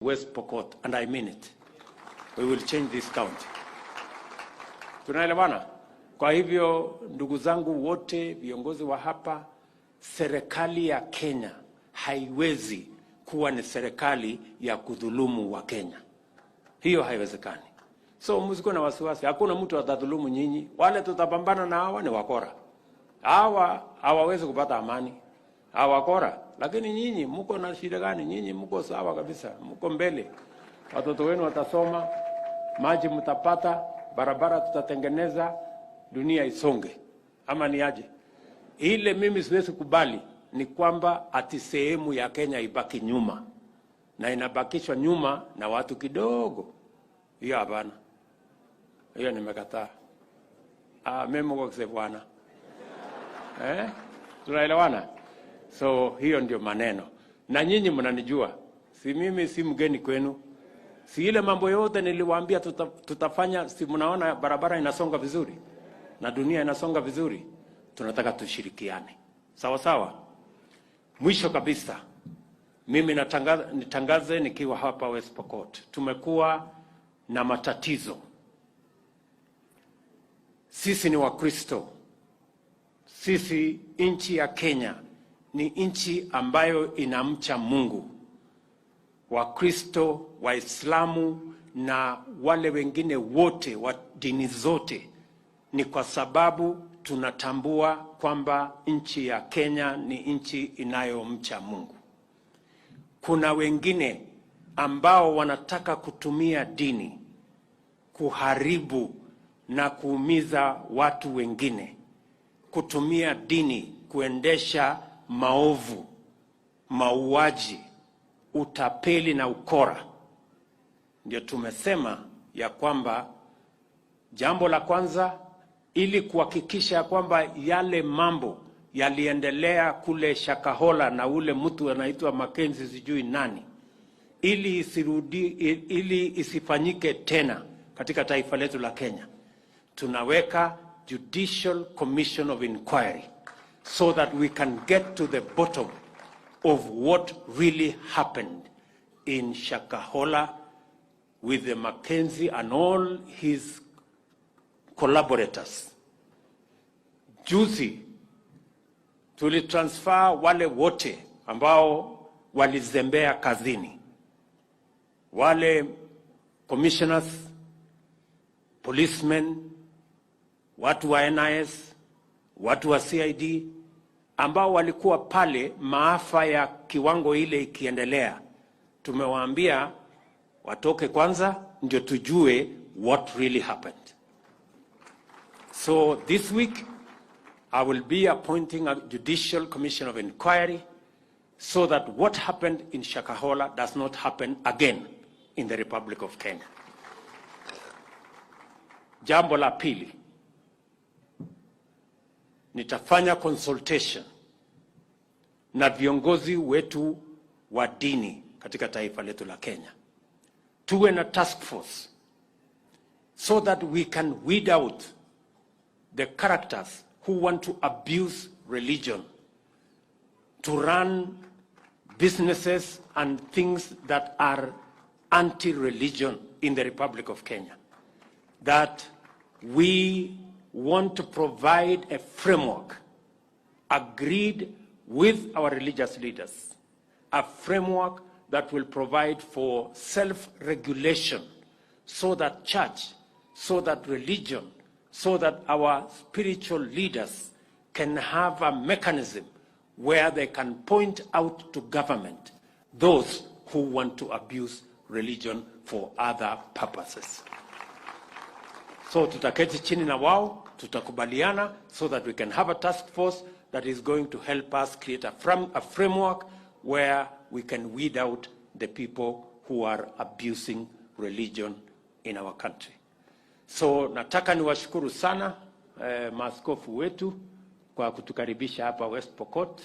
West Pokot, and I mean it. We will change this county. Tunaelewana? Kwa hivyo ndugu zangu wote, viongozi wa hapa, serikali ya Kenya haiwezi kuwa ni serikali ya kudhulumu Wakenya. Hiyo haiwezekani. So msikuwe na wasiwasi, hakuna mtu atadhulumu nyinyi. Wale tutapambana na hawa ni wakora, hawa hawawezi kupata amani, hawa wakora. Lakini nyinyi mko na shida gani? Nyinyi mko sawa kabisa, mko mbele, watoto wenu watasoma, maji mtapata, barabara tutatengeneza, dunia isonge, ama ni aje? Ile mimi siwezi kubali ni kwamba ati sehemu ya Kenya ibaki nyuma na inabakishwa nyuma na watu kidogo. Hiyo hapana, hiyo nimekataa. Ah, mimi kwa bwana, eh? Tunaelewana? So hiyo ndio maneno, na nyinyi mnanijua, si mimi si mgeni kwenu, si ile mambo yote niliwaambia tutafanya, si mnaona barabara inasonga vizuri na dunia inasonga vizuri. Tunataka tushirikiane, sawa sawa. Mwisho kabisa, mimi natangaza, nitangaze nikiwa hapa West Pokot, tumekuwa na matatizo. Sisi ni Wakristo, sisi nchi ya Kenya ni nchi ambayo inamcha Mungu. Wakristo, Waislamu na wale wengine wote wa dini zote, ni kwa sababu tunatambua kwamba nchi ya Kenya ni nchi inayomcha Mungu. Kuna wengine ambao wanataka kutumia dini kuharibu na kuumiza watu wengine, kutumia dini kuendesha maovu, mauaji, utapeli na ukora. Ndio tumesema ya kwamba jambo la kwanza, ili kuhakikisha kwamba yale mambo yaliendelea kule Shakahola na ule mtu anaitwa Mackenzie sijui nani, ili isirudi, ili isifanyike tena katika taifa letu la Kenya, tunaweka Judicial Commission of Inquiry so that we can get to the bottom of what really happened in Shakahola with the Mackenzie and all his collaborators. Juzi tulitransfer wale wote ambao walizembea kazini, wale commissioners, policemen, watu wa NIS, watu wa CID ambao walikuwa pale maafa ya kiwango ile ikiendelea. Tumewaambia watoke kwanza ndio tujue what really happened. So this week I will be appointing a judicial commission of inquiry so that what happened in Shakahola does not happen again in the Republic of Kenya. Jambo la pili, nitafanya consultation na viongozi wetu wa dini katika taifa letu la Kenya. Tuwe na task force so that we can weed out the characters who want to abuse religion to run businesses and things that are anti-religion in the Republic of Kenya. That we want to provide a framework agreed with our religious leaders, a framework that will provide for self-regulation so that church, so that religion, so that our spiritual leaders can have a mechanism where they can point out to government those who want to abuse religion for other purposes. So tutaketi chini na wao, tutakubaliana so that we can have a task force that is going to help us create a framework where we can weed out the people who are abusing religion in our country. So nataka niwashukuru sana maaskofu wetu kwa kutukaribisha hapa West Pokot.